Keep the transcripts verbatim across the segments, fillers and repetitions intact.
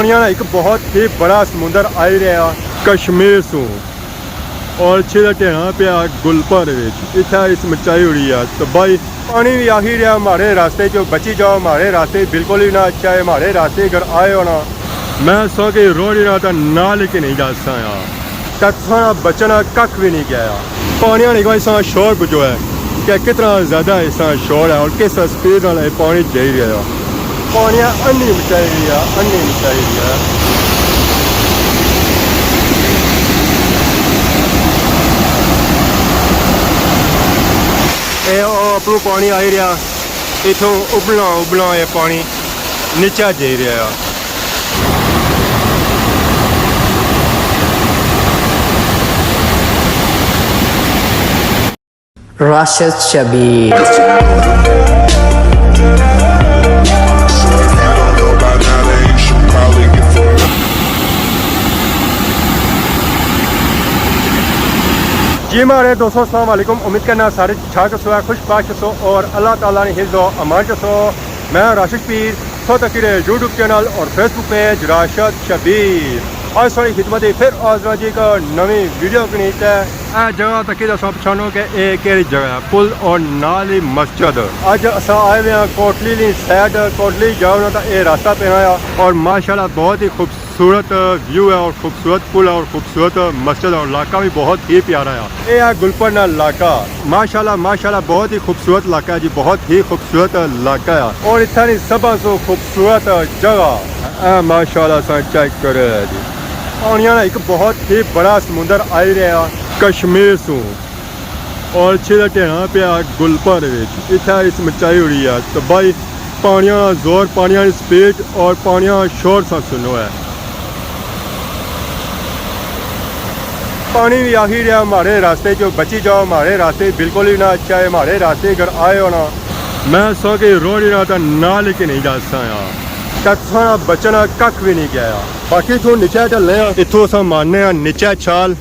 یہاں ایک بہت ہی بڑا سمندر آئی رہا کشمیر سوں، اور چھڑا ٹھہرا پیا گلپر وچ۔ اتھا اس مچائی ہوئی ہے تباہی۔ پانی بھی آخی رہا، ماڑے راستے جو بچی جاؤ، ماڑے راستے بالکل ہی نہ اچھا ہے، ماڑے راستے اگر آئے ہو نا، میں سو کے روڑی نہ تا نال کے نہیں جا سایا۔ تے تساں بچنا ککھ بھی نہیں گیا۔ پانی آنے کو ایسا شور بجو ہے کہ کتنا زیادہ ایسا شور ہے اور کس سپیڈ نال اے پانی جائی رہا ہے۔ پانی انی مچائی رہی ہے، انی مچائی رہی ہے۔ اے او اپروں پانی آئی رہا، اتھوں ابلنا ابلنا اے پانی نیچا جائی رہا ہے۔ راشد شبیر۔ جی ماڑے دوستو، السلام علیکم۔ امید کرنا سارے ٹھیک ٹھاک ہسو، خوش باش ہسو اور اللہ تعالیٰ نے حفظ و امان چ ہسو۔ میں راشد شبیر، سو تکی رہے یوٹیوب چینل اور فیس بک پیج راشد شبیر۔ آج ساری خدمت پھر حاضر ہاں جی ایک نویں ویڈیو کنی۔ تے اے جگہ تکی تے تساں پچھانو کہ اے کیڑی جگہ ہے، پل اور نال ہی مسجد۔ اج اساں آئے ہوئے ہیں کوٹلی نی سائیڈ، کوٹلی جاؤ نا تا اے راستہ پینا آ اور ماشاءاللہ بہت ہی خوبصورت ویو ہے اور خوبصورت پل ہے اور خوبصورت مسجد اور علاقہ بھی بہت ہی پیارا ہے۔ اے ہے گلپر نا علاقہ۔ ماشاءاللہ، ماشاءاللہ، بہت ہی خوبصورت علاقہ ہے جی، بہت ہی خوبصورت علاقہ ہے۔ اور اتھا نی سبھاں سو خوبصورت جگہ۔ اے ماشاءاللہ، اساں چیک کرو جی۔ پانیاں نا ایک بہت ہی بڑا سمندر آئی رہا کشمیر سوں، اور چھڑا ٹھہرا پیا گلپر وچ۔ اتھا اس مچائی ہوئی ہے تباہی۔ پانیاں نا زور، پانیاں نی سپیڈ اور پانیاں نا شور سا سنو ہے۔ پانی بھی آخی رہا، ماڑے راستے جو بچی جاؤ، ماڑے راستے بالکل ہی نہ اچھا ہے، ماڑے راستے اگر آئے ہو نا، میں سو کے روڑی نہ تا نال کے نہیں جا سایا۔ تے تساں بچنا ککھ بھی نہیں گیا۔ باقی اتھوں نیچے چلنے آں، اتھوں اساں مارنے آں نیچے چھال۔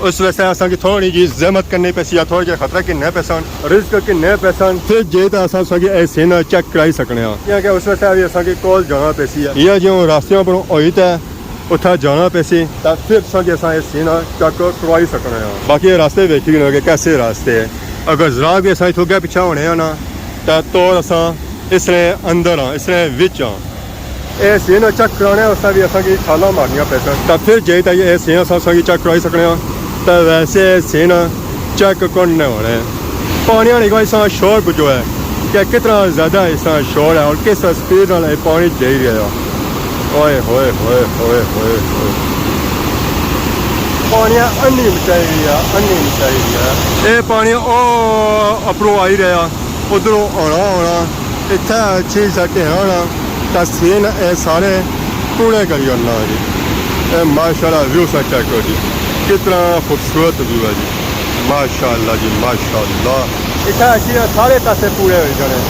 اس واسطے اساں کی تھوڑی جی زحمت کرنی پیسی یا تھوڑے جے خطرہ گھننے پیسن، رسک گھننے پیسن، پھر جے تے اساں اساں کی اے سین چیک کرائی سکنے آں۔ کیونکہ اس واسطے بھی اساں کی کول جانا پیسی ہے۔ یہ جیوں راستیاں پروں ہوئی تے اتھا جانا پیسی، تے پھر اساں کی اساں اے سین چیک کروائی سکنے آں۔ باقی اے راستے ویکھی گھنو کہ کیسے راستے ہے۔ اگر ذرا بھی اساں اتھوں اگے پچھا ہونے آں نا، تے تور اساں اس نے اندر آں، اس نے وچ آں۔ اے سین چیک کرانے واسطے بھی اساں کی چھالاں مارنیاں پیسن۔ تے پھر جے تائی اے سین اساں، اساں کی چیک کرائی سکنے آں۔ تے ویسے اے سین چیک کرنے ہونے۔ پانی آنے کو ایسا شور بجو ہے کہ کتنا زیادہ ایسا شور ہے اور کس سپیڈ نال اے پانی جائی رہا ہے۔ اوئے ہوئے ہوئے ہوئے ہوئے ہوئے۔ پانی انی مچائی رہی ہے، انی مچائی رہی ہے۔ اے پانی او اپروں آئی رہا۔ ادھروں آنا ہونا، اتھے اچھی سا ٹھہرا ہونا، تے سین اے سارے کوڑے کری آنا جی۔ اے ماشاءاللہ ویو سا چیک کرو جی، کتنا خوبصورت ویو ہے جی۔ ماشاءاللہ جی، ماشاءاللہ۔ اتھے اچھی سارے پاسے کوڑے ہوئی جانے۔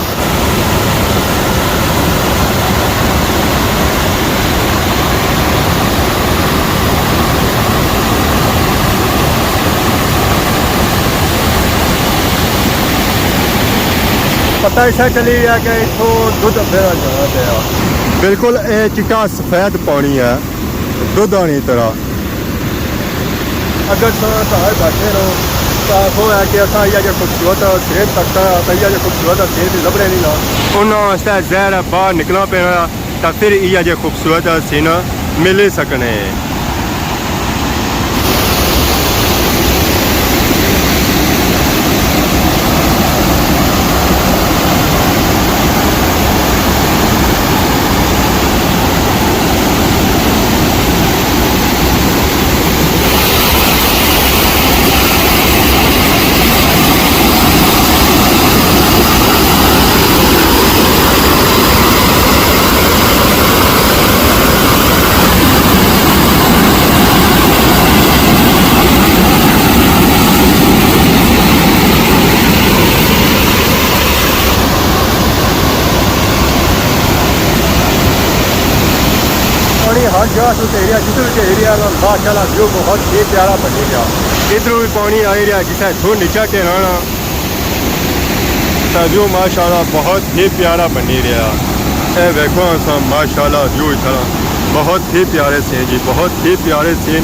پتہ ایسا چلی گیا کہ اتھوں دودھ پھیرا جانا پیا۔ بالکل اے چٹا سفید پانی ہے، دودھ آنی طرح۔ اگر تساں گھر بیٹھے رہو، تاں آکھو ہے کہ اساں ایہا جیہا خوبصورت سین تکنا، تاں ایہا جیہا خوبصورت سین تے لبھنے نہیں نا۔ انہاں واسطے ظاہر ہے باہر نکلنا پینا، تاں پھر ایہا جیہا خوبصورت سین ملی سکنے۔ پانی ہر جگہ سوں گھیریا، جدھر گھیریا، ماشاءاللہ ویو بہت ہی پیارا بنی گیا۔ ادھروں بھی پانی آئی رہیا، جسے اتھوں نیچا ٹھہرانا۔ تے ویو ماشاءاللہ بہت ہی پیارا بنی رہیا۔ اے ویکھو اساں ماشاءاللہ ویو اتھا نا۔ بہت ہی پیارے سین جی، بہت ہی پیارے سین۔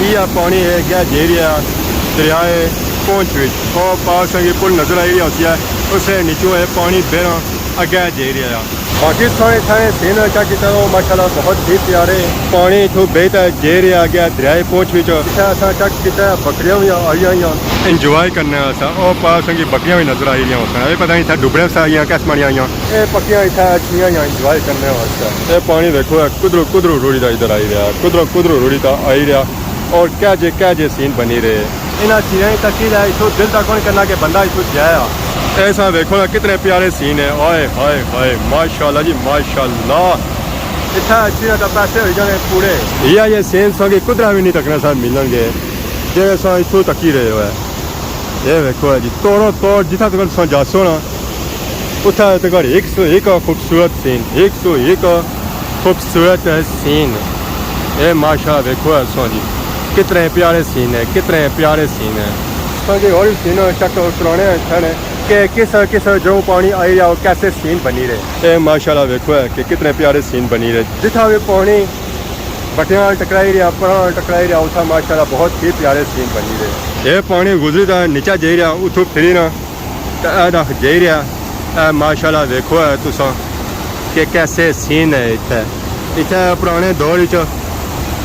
یہ پانی ہے گیا جے رہا دریائے پونچھ وچ۔ او پاس سنگی پل نظر آئی رہا ہوتی ہے، اسے نیچوں ہے پانی بہنا اگے جے رہا۔ باقی سارے تھے سین چیک کیتا، او ماشاءاللہ بہت ہی پیارے۔ پانی اتھوں بہتا جے رہا گیا دریائے پونچھ وچ۔ اتھے اساں چیک کیتا بکریاں بھی آئی آئیاں۔ انجوائے کرنے واسطے۔ او پاس سنگی بکریاں بھی نظر آئی رہیاں ہوسن۔ اے پتہ نہیں اتھے ڈبڑے واسطے آئیاں، کس مانی آئیاں۔ اے پکیاں اتھے اچھیاں یا انجوائے کرنے واسطے۔ اے پانی ویکھو، اے کدروں کدروں رڑی دا ادھر آئی رہیا، کدروں کدروں رڑی دا آئی رہیا، اور کہہ جے کہہ جے سین بنی رہے۔ انہاں سیناں کی تکی دا اتھوں دل دا کون کرنا کہ بندہ اتھوں جائے آ۔ ایسا ویکھو نا، کتنے پیارے سین ہیں۔ ہائے ہائے ہائے، ماشاءاللہ جی ماشاءاللہ۔ اتھا اچھی نہ پیسے ہوئی جانے پورے۔ یہ یہ سین ساں کی کدرا بھی نہیں تکنا سا ملن گے، جے ساں اتھوں تکی رہے ہوئے۔ یہ ویکھو جی، توڑو توڑ جتھا تک ساں جاسو نا، اتھا تک ایک سو ایک خوبصورت سین، ایک سو ایک خوبصورت سین۔ اے ماشاءاللہ ویکھو ہے ساں جی، کتنے پیارے سین ہے، کتنے پیارے سین ہے۔ ساں جی، اور سین چیک کرو، پرانے ہیں سارے، کہ کس کس جو پانی آئی رہا، وہ کیسے سین بنی رہے۔ اے ماشاءاللہ ویکھو ہے کہ کتنے پیارے سین بنی رہے۔ جتھا بھی پانی بٹیاں نال ٹکرائی رہیا، پراں نال ٹکرائی رہیا، اتھا ماشاءاللہ بہت ہی پیارے سین بنی رہے۔ اے پانی گزری دا نیچا جائی رہیا، اتھوں پھری نا تے اے دکھ جائی رہیا۔ اے ماشاءاللہ ویکھو ہے تساں کہ کیسے سین ہے اتھے۔ اتھے پرانے دور وچ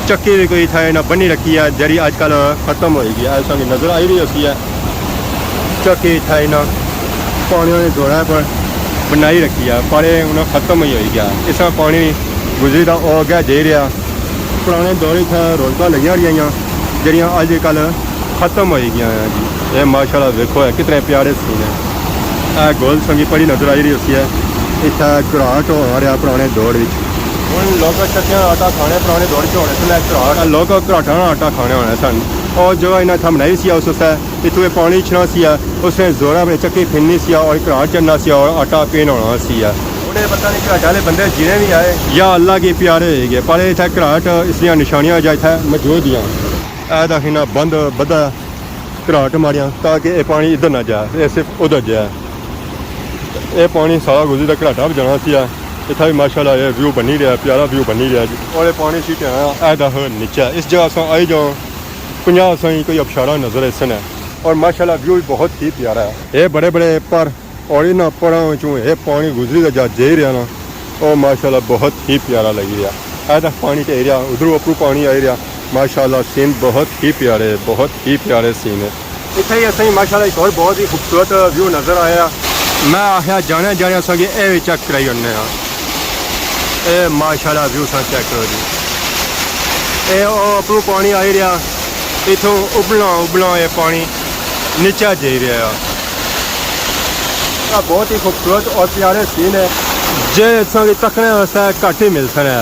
چکی بھی کوئی اتھے انہاں بنی رکھی ہے، جیڑھی اج کل ختم ہوئی گئی ہے۔ تساں کی نظر آئی رہی ہوسی ہے، چکی اتھے انہاں پانیاں نے زوراں پر بنائی رکھی ہے، پر اے انہاں ختم ہی ہوئی گیا۔ اس طرح پانی گزری تاں او اگے جائی رہیا۔ پرانے دور اتھے رونقاں لگیاں رہیاں، جیڑھیاں اج کل ختم ہوئی گیاں ہیں جی۔ اے ماشاءاللہ ویکھو، اے کتنے پیارے سین ہیں۔ اے گول سنگی پڑی نظر آئی رہی ہوسی ہے۔ اتھا گھراٹ ہونا رہیا پرانے دور وچ۔ ہن لوک چکیاں آٹا کھانے، پرانے دور وچ ہونے سن گھراٹ۔ اے لوک گھراٹاں نا آٹا کھانے ہونے سن۔ او جگہ انہاں تھا بنائی سی اس واسطے، اتھوں اے پانی اچھنا سی، اس نے زوراں اپنے چکی پھرنی سی اور گھراٹ چڑھنا سی اور آٹا پینا ہونا سی۔ ہن اے پتہ نہیں گھراٹ والے بندے جینے بھی آئے یا اللہ کے پیارے ہوئی گئے، پر اتھا گھراٹ اس دیاں نشانیاں جا اتھا موجود ہیاں۔ اے دا ہنا بند بدھا گھراٹ ماریاں تاکہ اے پانی ادھر نہ جائے، اے صرف ادھر جائے۔ اے پانی سارا گزری دا گھراٹا بھی جانا سی۔ اتھا بھی ماشاءاللہ اے ویو بنی رہیا، پیارا ویو بنی رہیا جی۔ اور اے پانی سی ٹھہرا اے دا نیچے، اس جگہ اساں آئی جاؤں، پنجاہ سائیں کوئی ابشارہ نظر ایسن ہے۔ اور ماشاءاللہ ویو بھی بہت ہی پیارا ہے۔ اے بڑے بڑے پر اور انہاں پڑاں وچوں اے پانی گزری دا جا جائی رہیا نا، او ماشاءاللہ بہت ہی پیارا لگی رہیا۔ اے تک پانی ٹہی رہیا، ادھروں اپروں پانی آئی رہیا۔ ماشاءاللہ سین بہت ہی پیارے، بہت ہی پیارے سین ہے۔ اتھے ہی اساں کی ماشاءاللہ ایک اور بہت ہی خوبصورت ویو نظر آیا۔ میں آخیا جانے جانے اساں کی اے وی چیک کرائی ہونے ہاں۔ اے ماشاءاللہ ویو ساں چیک کرو جی۔ اے او اپروں پانی آئی رہیا، اتھوں ابلنا ابلنا اے پانی نیچے جائی رہیا۔ آ بہت ہی خوبصورت اور پیارے سین ہے، جے اساں کی تکنے واسطے گھٹ ہی مل سنے۔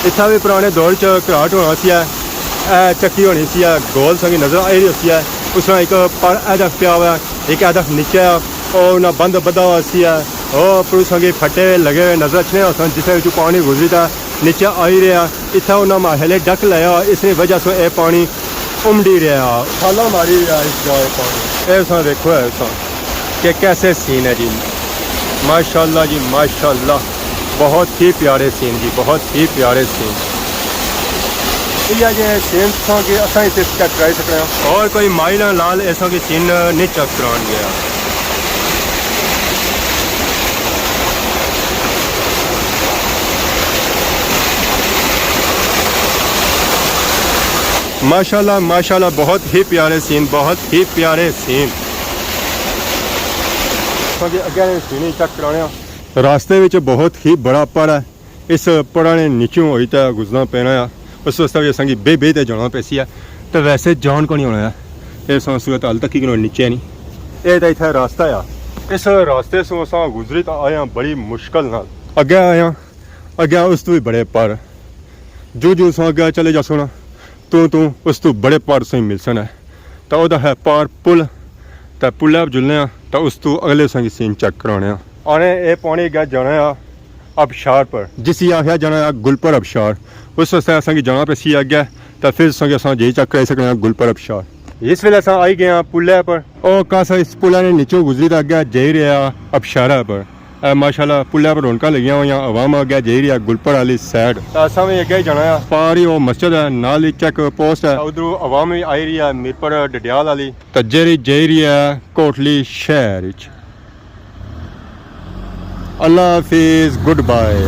اتھا بھی پرانے دور چ گھراٹ ہونا سی ہے، اے چکی ہونی سی ہے، گول سنگی نظر آئی رہی ہوسی ہے۔ اس طرح ایک پر ادک پیا ہوا ہے، ایک ادک نیچے ہے، اور انہاں بند بدھا ہوا سی ہے۔ او اپروں سنگی پھٹے لگے ہوئے نظر اچھنے ہوسن، جسے وچ پانی گزری تا نیچے آئی رہیا۔ اتھا انہاں ماحلے ڈک لایا، اس نی وجہ سے اے پانی امڈی رہیا۔ چھالاں ماری رہیا اس جا اے پانی۔ اے تساں دیکھو، اے تساں کہ کیسے سین ہے جی۔ ماشاءاللہ جی، ماشاءاللہ۔ بہت ہی پیارے سین جی، بہت ہی پیارے سین۔ یہ جے سین تساں کہ اساں اسے چیک کرائی سکنے ہاں۔ اور کوئی مائی نال لال ایسا کہ سین نہیں چیک کران گیا۔ ماشاءاللہ، ماشاءاللہ، بہت ہی پیارے سین، بہت ہی پیارے سین۔ اساں کے اگے نے سین چیک کرانے آں۔ راستے وچ بہت ہی بڑا پڑ ہے۔ اس پڑا نے نیچوں ہوئی تے گزرنا پینا آ۔ اس واسطے بھی اساں کی بے بے تے جانا پیسی ہے۔ تے ویسے جان کونی ہونا ہے۔ اے ساں صورت حال تکی کنوں نیچے نہیں۔ اے تے اتھے راستہ آ۔ اس راستے سوں اساں گزری تے آئے آں بڑی مشکل نال۔ اگے آئے آں، اگے اس تو بھی بڑے پڑ۔ جو جو اساں اگے چلے جاسوں نا، تو تو اس تو بڑے پڑ سیں ملسن ہے۔ تے او دا ہے پار پل، تے پلے پر جلنے آں، تے اس تو اگلے سنگ سین چیک کرانے آں۔ آنے اے پانی اگے جانا آ ابشار پر، جسی آخیا جانا آ گل پر ابشار۔ اس واسطے اساں کی جانا پیسی اگے، تے پھر اساں کی اساں جے چیک کرائی سکنے آں گل پر ابشار۔ اس ویلے اساں آئی گئے آں پلے پر۔ او کس اس پلے نے نیچوں گزری تے اگے جائی رہے آ ابشارہ پر۔ اے ماشاءاللہ پلے پر رونقاں لگیاں ہویاں، عوام اگے جائی رہی ہے گلپڑ والی سائیڈ۔ تے اساں وی اگے ہی جانا ہے۔ پار ہی او مسجد ہے، نال ہی چیک پوسٹ ہے۔ ادھروں عوام وی آئی رہی ہے میرپور ڈڈیال والی۔ تے جیڑی جائی رہی ہے کوٹلی شہر وچ۔ اللہ حافظ، گڈ بائے۔